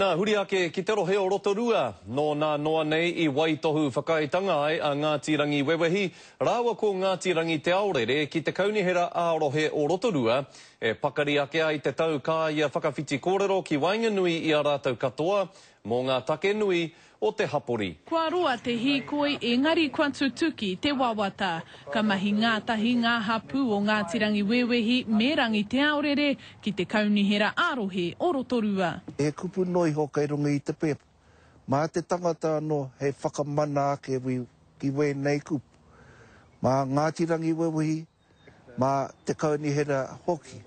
Nā, huri ake ki te rohe o Rotorua, nō nā noa nei i waitohu whakaaetanga ai a Ngāti Rangiwewehi rāua ko Ngāti Rangi Te Aorere ki te Kaunihera ā-Rohe o Rotorua e pakari ake ai te tau kāia whakawhiti kōrero ki waenganui i a rātou katoa mō ngā take nui o te hapori. Kua roa te hīkoi, engari kua tutuki te wawata. Ka mahi ngātahi ngā hapū o Ngāti Rangiwewehi me Rangiteaorere ki te Kaunihera ā-Rohe o Rotorua. He kupu noa iho kei runga i te pepa. Mā te tangata anō hei whakamana ake ki wēnei kupu. Mā Ngāti Rangiwewehi, mā te kaunihera hoki.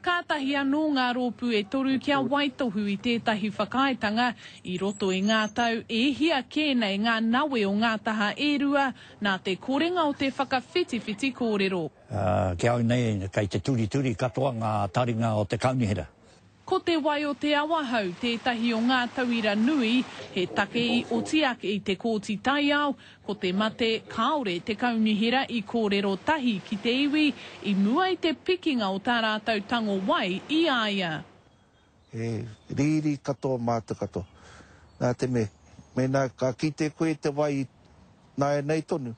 Kātahi anō ngā rōpū e toru kia waitohu i tētahi whakaaetanga i roto i ngā tau e hia kē nei ngā nawe o ngā taha e rua nā te korenga o te whakawhitiwhiti kōrero. Ki au nei, kei te turituri katoa ngā taringa o te kaunihera. Ko te wai o Te Awahou tētahi o ngā tauira nui, he take i oti ake i te Kōti Taiao, ko te mate kāore te kaunihera i kōrero tahi ki te iwi i mua i te pikinga o tā rātou tango wai i a ia. He rīri katoa mātou katoa. Nā te mea, mēnā ka kite koe i te wai nāianei tonu,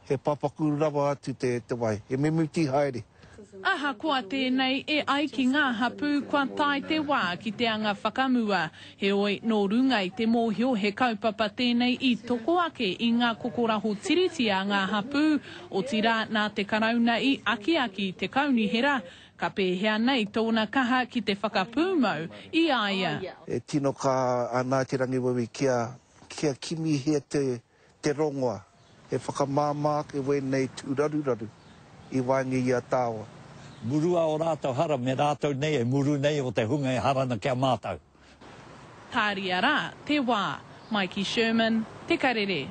He papaku rawa atu te wai, he mimiti haere. Ahakoa tēnei, e ai ki ngā hapū kua tae te wā ki te anga whakamua. Heoi, nō runga i te mōhio he kaupapa tēnei i toko ake i ngā kokoraho tiriti a ngā hapū, otirā nā te Karauna i akiaki te kaunihera, ka pēhea nei tōna kaha ki te whakapūmau i a ia. E tino kaha a Ngāti Rangiwewehi kia kimihia te te rongoa, he whakamāmā ake wēnei tūraruraru i waenga i a tāua. Murua o rātou hara me rātou nei e muru nei o te hunga e hara ana ki a mātou. Tāria rā te wā. Maiki Sherman, Te Karere.